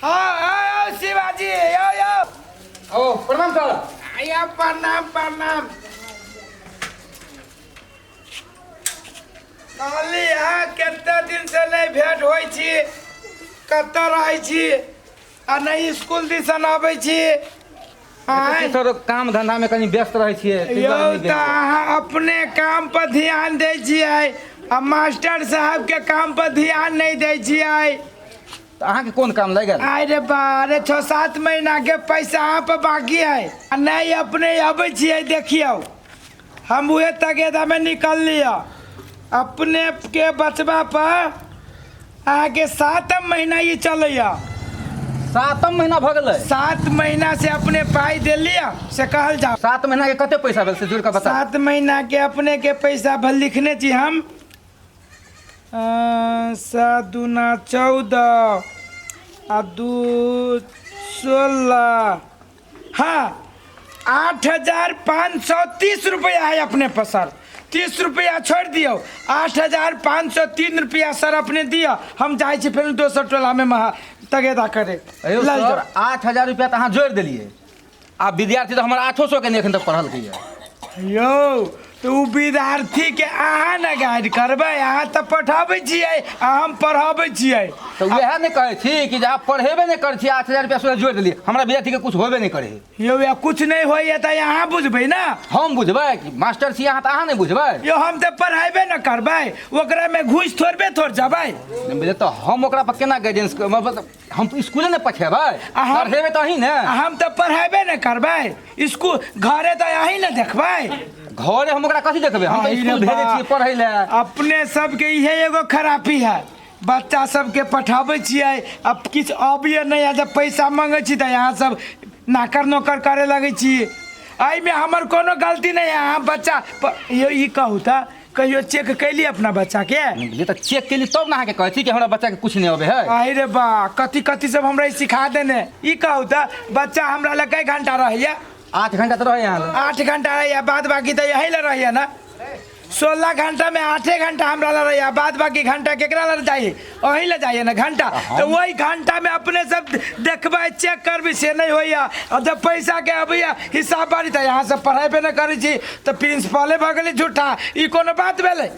हाँ आओ शिवाजी आओ आओ। ओ प्रणाम सर। आया, प्रणाम प्रणाम। कहली अहाँ कते दिन से नहि भेंट होइ छी, कतऽ रहै छी आ नहि स्कूल दिसन अबै छी? आँय? सर, काम धंधा में कनी व्यस्त रहै छियै, ताहि यौ दुआरे नहि तऽ गेलियै। अहाँ अपने काम पर ध्यान दै छियै आ मास्टर साहब के काम पर ध्यान नहि दै छियै। तऽ अहाँके कोन काम लागि गेल? अरे बा, अरे 6-7 महीना के पैसा अहाँ पर बाकी है आ नहि अपने अबै छियै। देखियौ, हम उहे तगेदा में निकल लिअ। अपने के बचबा पर अहाँके सातम महीना ई चलैया। सातम महीना भऽ गेलै? 7 महीना से अपने पाइ देलियै से कहल जाओ। 7 महीना के कते पैसा भेल से जोड़ कऽ बता। 7 महीना के अपने के पैसा भल लिखने छी हम। 7 दूना 14 आ 2 16, हाँ 8530 रुपया है अपने पर सर। 30 रुपया छोड़ दियौ, 8503 रुपया सर अपने दिअ। हम जाइ छी फेर दोसर टोला में महा तगेदा करे। अयौ लऽ सर, जाउ। 8000 रुपया तऽ अहाँ जोड़ि देलियै, आ विद्यार्थी तऽ हमर 800 के नहि एखन तक पढ़लकै यौ, तऽ ओ विद्यार्थी के अहाँ ने गाइड करबै? अहाँ तऽ पढ़ाबै छियै आ हम पढ़ाबै छियै। तऽ उएह ने कहै छी कि जे अहाँ पढ़ेबे नहि करै छी, 8000 रुपया सोझे जोड़ि देलियै, हमरा विद्यार्थी के कुछ होबे नहि करै है। यौ, या कुछ नहि होइए तऽ अहाँ बुझबै ने। हम बुझबै कि मास्टर छी अहाँ तऽ अहाँ नहि बुझबै? यौ, हम तऽ पढ़ेबे ने करबै, ओकरामे घुसि थोड़बे थोड़ जबै। नहि बुझलियै तऽ हम ओकरा पर केना गाइडेंस, मतलब हम तऽ स्कूले नहि पठेबै। पढ़ेबै तऽ अहीं ने। आ हम तऽ पढ़ेबे ने करबै, स्कूल घरे तऽ अहीं ने देखबै। घरे हम ओकरा कथी देखबै? हम तऽ अहीं स्कूल ने भेजै छियै बा। पढ़ै लए। अपने सबके इहे एगो खराबी है, बच्चा सबके पठाबै छियै अब किछु अबैए नहि, आ जब पैसा मांगै छी तऽ अहाँ सब नाकर नोकर करे लगै छी। एहिमे हमर कोनो गलती नहि है। अहाँ बच्चा यौ, ई कहू तऽ कहियो चेक कैली अपना बच्चा के? नहि बुझलियै तऽ चेक केली तब ने अहाँके कहै छी कि हमरा बच्चाके किछु नहि अबै है। अरे रे बा, कथी कथी सब हमरा ई सिखा देने। ई कहू तऽ बच्चा हमरा लग कै घंटा रहैया? 8 घंटा तऽ रहै अहाँ लग। 8 घंटा रहैया, बाद बाकी तऽ यही लए रहैया ने। 16 घंटा में 8 घंटा हमरा लग रहैया, बाद बाकी घंटा केकरा लग जाइए? अहीं लए जाइए ने घंटा। तऽ वही घंटा में अपने सब देखबै, चेक करबै, से नहि होइया। आ जब पैसा के अबैया हिसाब बारी तऽ यहाँ सब पढ़ेबे नहि करै छी, तऽ प्रिंसिपले भऽ गेलै झूठा। ई कोनो बात भेलै?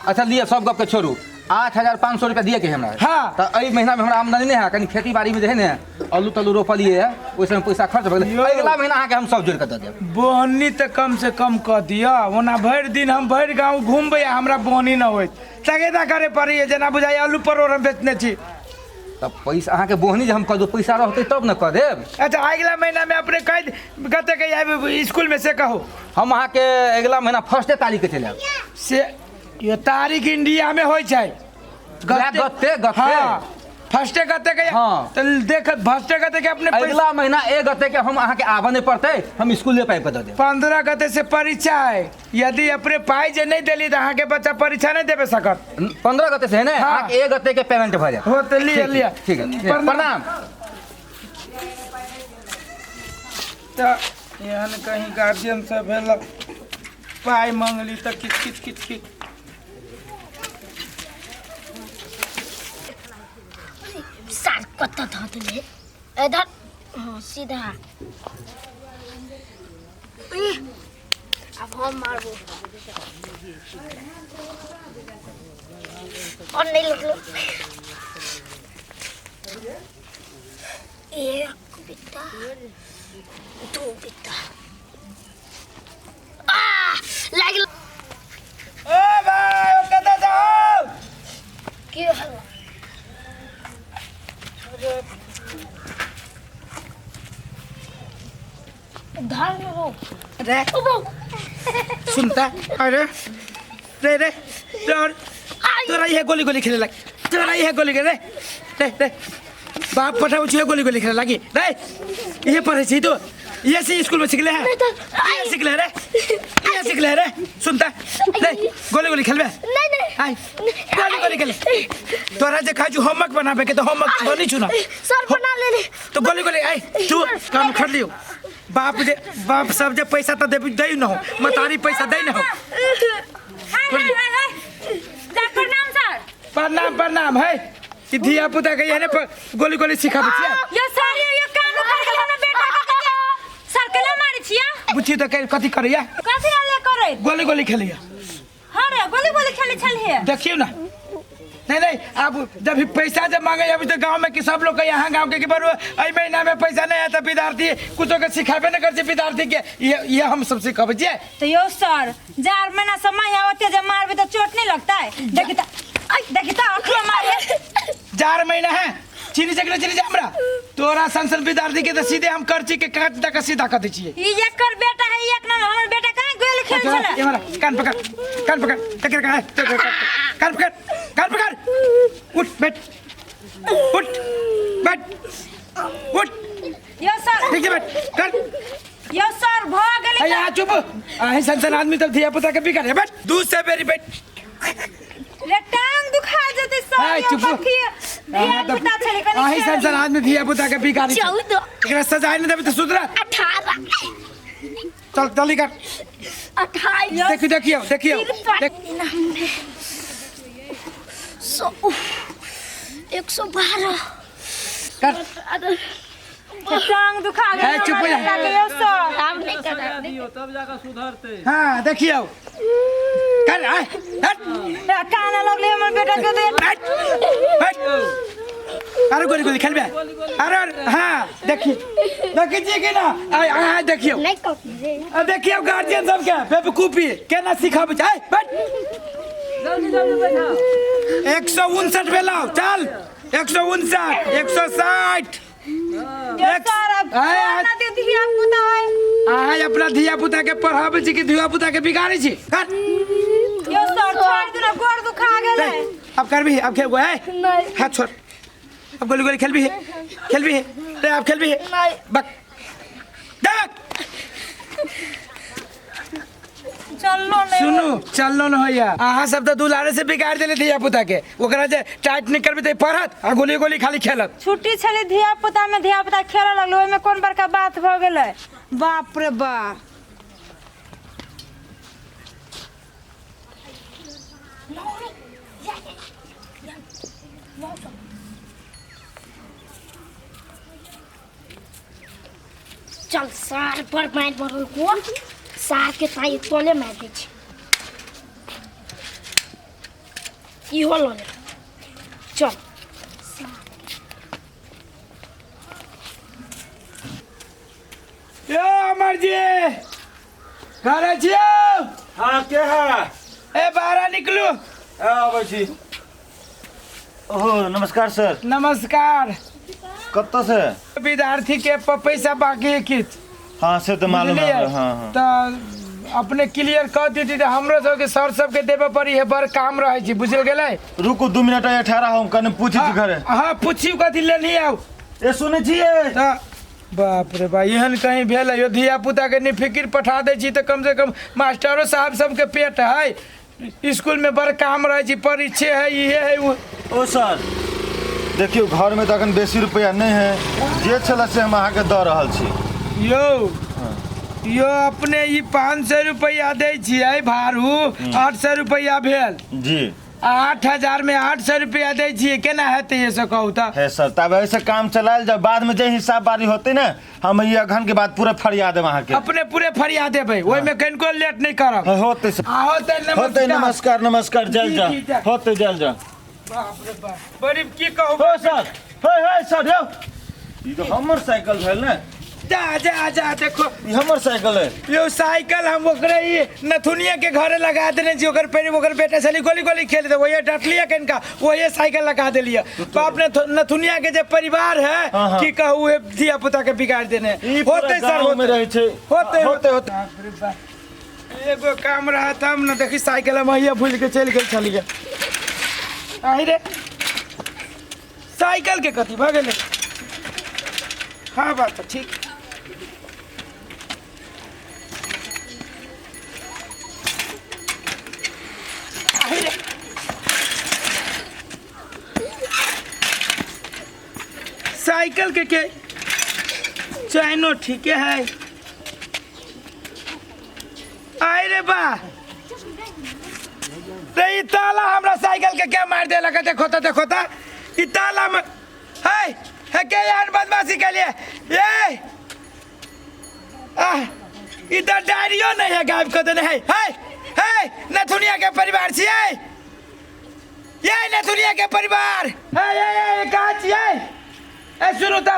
अच्छा लिअ, सब गपके छोड़ू, 8500 रुपया दिअ के है हमरा। हाँ। तऽ एहि महीना में हमरा आमदनी नहि है, कनि खेती बाड़ी में जे है ने आलू तालू रोपलियै है, ओहि समय पैसा खर्च भऽ गेलै। यौ। अगिला महीना अहाँके हम सब जोड़ि कऽ दऽ देब। बोहनी तऽ कम से कम कऽ दिअ। ओना भरि दिन हम भरि गाँव घुमबै आ हमरा बोहनी नहि होइत, तगेदा करे पड़ैए, जेना बुझाइए आलू परोड़ हम बेचने छी। तऽ पैसा अहाँके बोहनी जे हम कऽ देब, पैसा रहतै तब ने कऽ देब। अच्छा, अगिला महीना में अपने कह कते के आबि स्कूल में से कहू। हम अहाँके अगिला महीना फर्स्टे तारीख के चलि आयब। से यो तारीख इंडिया में होइ छै। वएह गते गते। हाँ, फर्स्टे गते के। हाँ। तऽ देख, फर्स्टे गते के अपने पैसा- अगिला महीना 1 गते के हम अहाँके आबऽ नहि पड़तै, हम स्कूले पाबि कऽ दऽ देब। 15 गते से परीक्षा है, यदि अपने पाई जे नहीं देली तऽ अहाँके बच्चा परीक्षा नहीं देबे सकत। 15 गते से है ने? हाँ। अहाँके 1 गते के पेमेंट भऽ जायत। हो तऽ लिअ। ठीक, लिअ। ठीक है, ठीक है। प्रणाम। प्रणाम। तऽ एहन कहीं गार्जियन सब भेल, पाइ मंगली तऽ किच किच किच किच। सार कतऽ धऽ देले? इधर, हाँ सीधा। ई, अब हम मारबो और नहीं लगलो। एक बित्ता, दू बित्ता, आ लागि। ओ भाइ, ओ कतऽ जाउ? की हल्ला? धर न रो। रे। ओ बो। सुनता, अरे रे रे तोर तोरा इहे गोली गोली खेले लागी, तोरा इहे गोली रे रे रे बाप पठाबै छियै गोली गोली खेले लागी रे। इहे पढ़ै छी तो, इहे से स्कूल में सिखले है, इहे सिखले रे, इहे सिखले रे। सुनता रे, गोली गोली खेलबे? नहीं नहीं। आइ गोली गोली खेले। तोरा जे खाइ छु होमवर्क बनाबे के, तऽ होमवर्क बनी छु ना? सर, बना ले ले। तो गोली गोली आइ तू काम खड़ लियो। बाप जे बाप सब जे पैसा तऽ देबी दै न हो, मतारी पैसा दै न हो। प्रणाम प्रणाम है ई धिया पुता के एहने पर गोली गोली सिखाबै छियै। यो सर, यो कान उखाड़ के हमरा बेटा के सर के ना मारै छिया। बुच्ची तऽ कथी करैया? कथी आले करै? गोली गोली खेलैया। हाँ रे, गोली गोली खेले छलिए। देखियो ना। नहीं नहीं, अब जब भी पैसा जब मांगे अभी तो गांव में कि सब लोग के यहाँ गांव के कि बरू एहि महीना में पैसा नहीं आता, विद्यार्थी कुछो के सिखाबे नहीं कर विद्यार्थी के, ये हम सब सिखाबै छियै। तो यो सर, जार महीना समय आवते जब मारबे तो चोट नहीं लगता है। देखी तो, ऐ, देखी तो अखरो मारे। 4 महीना है, चीनी चकरे चीनी हमरा तोरा संसन विद्यार्थी के तो सीधे हम करची के काट दक सीधा कर दै छियै। ई एकर बेटा है, एक नाम हमर बेटा कहाँ गोल खेल अच्छा, छला? ये मारा, कान पकड़, कान पकड़, तकर का है, तकर का, कान पकड़, कान पकड़, उठ बैठ, उठ बैठ, उठ। यो सर। ठीक है बैठ, कर। यो सर भ गेलै। अरे यहाँ चुप, अहीं संसन आदमी तब धिया पुता के बिगड़ है, बैठ, दूध से बेरी बैठ। रे टांग दुखा जेतै सर, है, यो चुप। कथी धिया पुता छलै कनी अहीं खेल। संसन आदमी धिया पुता के बिगाड़ी। 14। एकरा सजाय नहीं देबै तऽ सुधरा। 18। चल जल्दी कर। 28। देखियो, देखियो, देखियो। देख। 100, 112। कर। अरे। टांग दुखा गेल। है, चुप हो जा। बेटा के यो सर। आब नहीं कर। हाँ, देखियो। कर, आय, हट। ए, काना लगले हमर बेटा के दे। हट, हट। अरे गोली गोली खेलबे। अरे, अरे, हाँ, देखियो। देखै छियै कि ना? आय, आय, आय, देखियो। नहीं कर रे। आ, देखियो गार्जियन सबके बेवकूफी केना सिखाबै छै। आय, बैठ। 159 भेलौ, चल। 159, 160। यो सर, अब आय, आय। ना दे धिया पुता है। अहाँ अपना धिया पुता के पढ़ाबै छी कि धिया पुता के बिगाड़ै छी? कर। यो सर, छोड़ दे ना, गोड़ दुखा गेलै। नहीं, अब करबी, अब खेलबो, है? नहीं। हाथ छोड़। अब गोली गोली खेलबी, खेलबी, रे अब खेलबी। नहीं। बक। दे बक। चललो नहीं। सुनू, चललो न होइया। अहाँ सब तऽ दुलारे से बिगाड़ देले धिया पुता के। ओकरा जे टाइट नहीं करबी तऽ पढ़त आ गोली गोली खाली खेलत। छुट्टी छलै धिया पुता में, धिया पुता खेलऽ लगलै, ओहिमे कोन बड़का बात भऽ गेलै। बाप रे बाप। चल सार पर मारि पड़ल को सार के ताई तोले मारि दै छै। इहो लऽ ले। चल। यो अमर जी, घरे छियौ? हाँ, के है? ए बाहर निकलू। हाँ, आबै छी। ओहो, नमस्कार सर। नमस्कार। कतऽ से? विद्यार्थी के पैसा बाकी है किछु। हाँ, से तऽ मालूम है बुझलियै? हमरा, हाँ, हाँ। तऽ अपने क्लियर कऽ देती तऽ हमरो सबके सर सबके देबे पड़ी है, बड़ काम रहै छै, बुझल गेलै? रुकू 2 मिनट, 18 हम कने पूछै छी घरे। हाँ, पूछियौ कथी लेनी आउ। ए सुनै छियै? तऽ बाप रे बा, एहन कहीं भेल है? यो धिया पुता के निफिकिर पठा दै छी तऽ कम से कम मास्टरो साहब सबके पेट है। स्कूल में बड़ काम रहै छै, परीक्षे है, इहे है वो। ओ सर, देखियौ घर में तऽ अखन बेसी रुपया नहीं है, जे छलै से हम अहाँके दऽ रहल छी। यौ, यो अपने ई 500 रुपया दै छियै भाड़ू, 800 रुपया भेल। जी। 8000 में 800 रुपया दै छियै, केना हेतै ये से कहू तऽ? हे सर, तब ऐसे काम चलायल जाओ, बाद में जे हिसाब बारी होते ना, हम ई अगहन के बाद पूरा फरिया देब अहाँके। अपने पूरे फरिया देबै, ओहिमे कनिको लेट नहीं करब। हाँ, होते सर। आ, होते, नमस्कार। होते, नमस्कार, नमस्कार, जल जी, जा। जी, जा। होते, जल जा। बाप रे बाप, बड़ी की कहू? हो सर, हे, हे सर, यौ। ई तो हमर साइकिल भेल ने। जा, जा, जा, देखो। ई हमर साइकिल है। यो साइकिल हम ओकरे ई नथुनिया के घरे लगा देने छी, ओकर पहले ओकर बेटा छली गोली गोली खेल दे, वही डटलिया कनिका, वही साइकिल लगा देलिए। बाप ने नथुनिया के जे परिवार है, हाँ, हाँ। की कहू, हे धिया पुता के बिगाड़ देने। ई पूरा होते सर, गाँव में होते। रहै छै। होते, होते, होते। बाप रे बाप। एगो काम रहा था, हम न देखी साइकिल हम हैया भूल के चलि गेल छलिए। आहि रे, साइकिल के कथी भऽ गेलै? हाँ बात तऽ ठीक। आहि रे। साइकिल के चैनो ठीके है। आइ रे बा, रे ई ताला हमरा साइकिल के क्या मार देलक देखो त, देखो त, ई ताला में है है के यार बदमाशी के लिए ये आह, इधर डायरियो नहीं है, गायब कर देने है है है नथुनिया के परिवार छियै, ये नथुनिया के परिवार है, ये ये कहाँ छियै? ए सुनू त।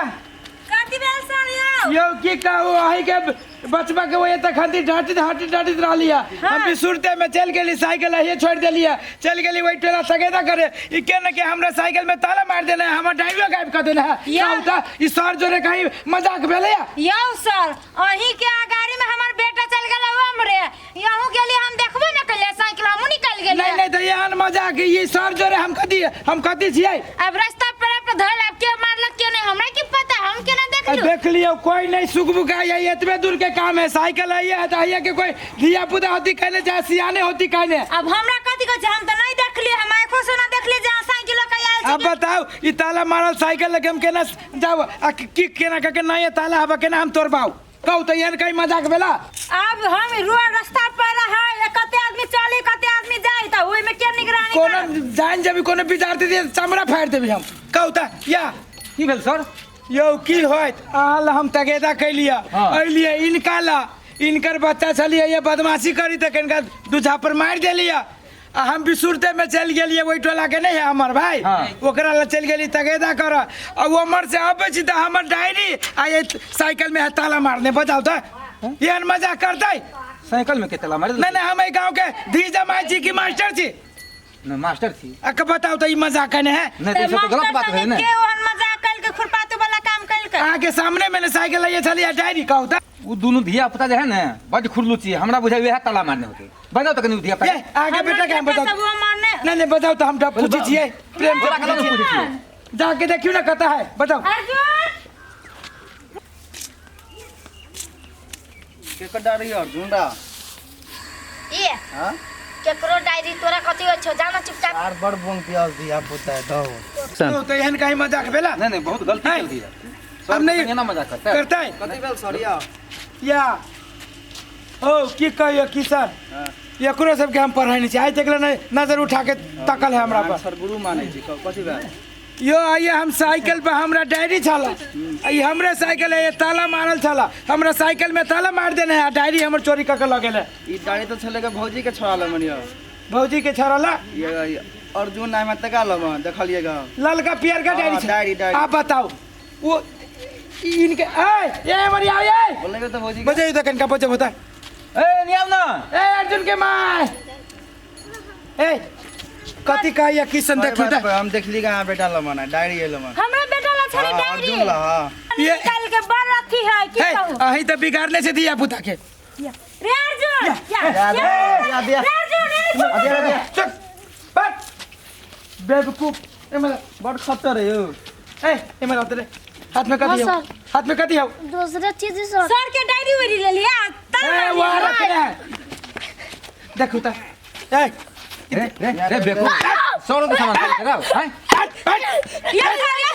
कथी भेल सर यौ? यौ की कहू, अही के बचबा के वही तखन डांटित डांटित डांटित रहली है। हम भी सुरते में चल गेली, साइकिल अहिए छोड़ देली है, चल गेली वही टोला सगेदा करे, ई के न के हमरा साइकिल में ताला मार देने है, हमर ड्राइवर गायब कर देने है। या। कहू त ई सर जोरे कहीं मजाक भेलै है? यौ सर, अहीं के अगाड़ी में हमर बेटा चल गेल हमरे, यहू गेली, हम देखबो न कलिए, साइकिल हमहू निकल गेलिए। नहीं नहीं, तो एहन मजाक ई सर जोरे हम कथी, हम कथी छियै? अब रास्ता पर पे धल, अब के मारलक के नहीं हमरा की पता, हम केना देखलू? देख लियो, कोई नहीं सुगबुगा, ये एतबे दूर के काम है, साइकिल है है तो है के कोई धिया पुता होती कहने, चाहे सियाने होती कहने। अब हमरा कथी कहै छै, हम तऽ नहीं देखलिए, हम आँखो से ना देखलिए जे अहाँ साइकिल लऽ के आयल अब छी। बताओ ई ताला मारल साइकिल लगे हम केना जाओ आ की केना के नहीं ताला हवा केना हम तोड़बाओ? कहू तो एहन कहीं मजाक भेला? अब हम रोड रास्ता पर है, कते आदमी चली कते आदमी जाई, त ओइ में के निगरानी कोनो करत? जान जबी कोनो विद्यार्थी दे चमड़ा फाड़ देबी हम। कहू त या की भेल सर? यौ की होयत, अहाँ ला हम तगेदा कैलिया हाँ। अलिए, इनका ला इनकर बच्चा छलिए ये बदमाशी करी त कनिका दू झापर मारि देलिए आ हम बिसुरते में चल गेलिए ओहि टोला के नहीं है हमर भाई, हाँ। ओकरा ला चल गेली तगेदा कर, आ उमर से अबै छी त हमर डायरी आ ये साइकिल में है ताला मारने। बताओ त एहन मजाक करतै? साइकिल में के ताला मारि नहीं नहीं, हम एहि गाँव के धी जमाई छी कि मास्टर छी? नहीं, मास्टर छी। आ के बताओ त ई मजाक कने है? नहीं त ई सब तो गलत बात भेलै ने। के ओहन मजाक कइल के खुरपातू वाला काम कइल के? अहाँ के सामने में साइकिल लइए छलिए डायरी। कहू त उ दुनू धिया पुता जे है ने बड खुरलुची, हमरा बुझाइ वएह ताला मारने होतै। बताउ त कनी उ धिया पुता। ये आगे बेटा के हम बताओ। सब वो मारने। नहीं नहीं, बताओ तो हम तो पूछै छियै प्रेम से। बोला के पूछै छियै। जाके देखियो ना कता है, बताओ। अर्जुन केकर डायरी अर्जुन रा? ये हाँ? केकरो डायरी तोरा कथी होइ छौ, जाना चुपचाप। यार बड़ बोंग प्याज दिया पुता है दो। तो एहन कहीं मजाक भेला? नहीं नहीं, बहुत गलती है। कर दिया। हम नहीं एना मजाक करते करते है। कथी भेल सरिया? या ओ की कहियो किशन, एकरो सबके हम पढ़ै नहीं छी, आइ तक नहीं नजर उठा के तकल है हमरा पर। सर गुरु मानै छी, कथी भेल? यो आइए हम साइकिल पर हमरा डायरी छला, ई हमरे साइकिल है, ये ताला मारल छला, हमरा साइकिल में ताला मार देने है, डायरी हमर चोरी क के लऽ गेल है। ई डायरी तो छले के भौजी के छोड़ा लमन यो। भौजी के छोड़ला? ये अर्जुन नाम है तका लमन देखलिए गा। ललका पियर का डायरी छै। Diary, diary. आप बताओ वो इनके ए ये मरी आओ ये बोलने तो भौजी के बजे तो कनका बजे होता। ए नहीं आउ ना। ए अर्जुन के माय ए कथी कहैया किशन? देखियो त हम देखली गा बेटा लमन है डायरी है लमन। हमरा बेटा ला छली डायरी। अर्जुन ला। हां ये निकाल के बड़ अथी है की हे कहू? अही त बिगाड़ले से धिया पुता के। रे अर्जुन या दिया, दिया, दिया। रे अर्जुन रे दिया, दिया। चुप बस बेवकूफ ए मला बड़ खतर है यो। ए ए मला तेरे हाथ में कथी हाँ, हो? हाथ में कथी हो? दूसरा चीज सर। सर के डायरी उड़ी लेलिए ए वहाँ रखने है, देखो त ए रे रे रे बेवकूफ, सौ के सामान खराब हैं। हट हट। या सर या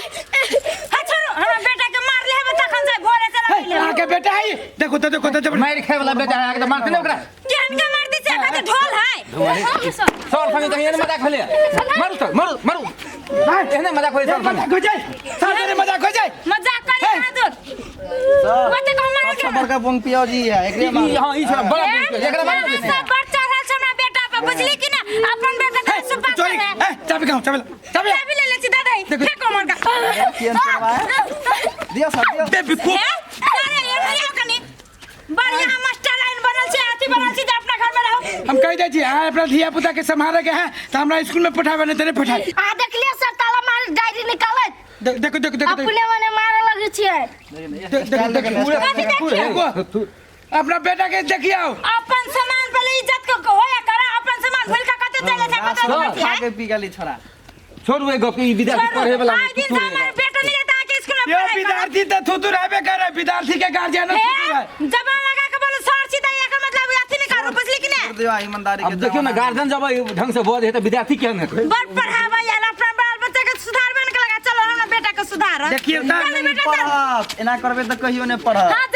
हा छोड़ो, हमरा बेटा के मार ले हेबे तखन से भोरे चला हे, अहाँ के बेटा है, देखो त देखो त मारि खाए वाला बेटा है, आके त मारते ने ओकरा। केहन के मार दी छै, कते ढोल है। सर संगे कहीं एहने मजाक भेलै। मारू सर, मारू मारू, एहने मजाक होय सर संगे। मजाक हो जाए सर, तेरे मजाक हो जाए। मजाक करी ना दूर ओते को मार के सबसे बड़का बोंग प्याज ही है एकरे ई हां ई छोरा बड़ा बोल के एकरा मारू। सब बड़ चढ़ल छै हमरा बेटा पे, बुझली कि ना? अपन बेटा के सुपा चोरी है। ए चाबी कहाँ? चाबी ला, चाबी ला। चाबी ले ले छी दादा, फेंको मार का। केन चोरवा है? दिया सर दिया। बेवकूफ। अरे ये नहीं कनी बढ़िया मास्टर लाइन बनल छै, अथी बनल छै जे अपना घर में रहो। हम कह दै छी अहाँ अपना धिया पुता के सम्हारे के है त हमरा स्कूल में पठाबे, नहीं त नहीं पठाए। आ देखलिए सर ताला मार डायरी निकालत। देख देखो देखो देखो अपने मने मारे लगे छियै। देखो देखो देखो, अपना बेटा के देखियो। अपन सामान पहले इज्जत को होया करा, अपन सामान भूल के कते चले जा कते चले खा के पी गेली छोरा। छोड़ू ए गप, ई विद्यार्थी पढ़े वाला आइ दिन से हमर बेटा नहीं जाता के स्कूल में यो पढ़ाई करा। विद्यार्थी त थुथुर आबे करे, विद्यार्थी के गार्जियन थुथुर है। हे, जबान लगा के बोलो सर सीधा, एकर मतलब अथी नहीं करू, बुझली कि ना? छोड़ दियो ईमानदारी के। अब देखियो ना, गार्जियन जब ई ढंग से बोझ है त विद्यार्थी केहन हेतै? बड़ पढ़ावा यार, अपना बाल बच्चा के सुधारबे न लगा, चलो हमरा बेटा के सुधार। देखियो त चल बेटा चल। पढ़त एना करबे त कहियो ने पढ़त। हां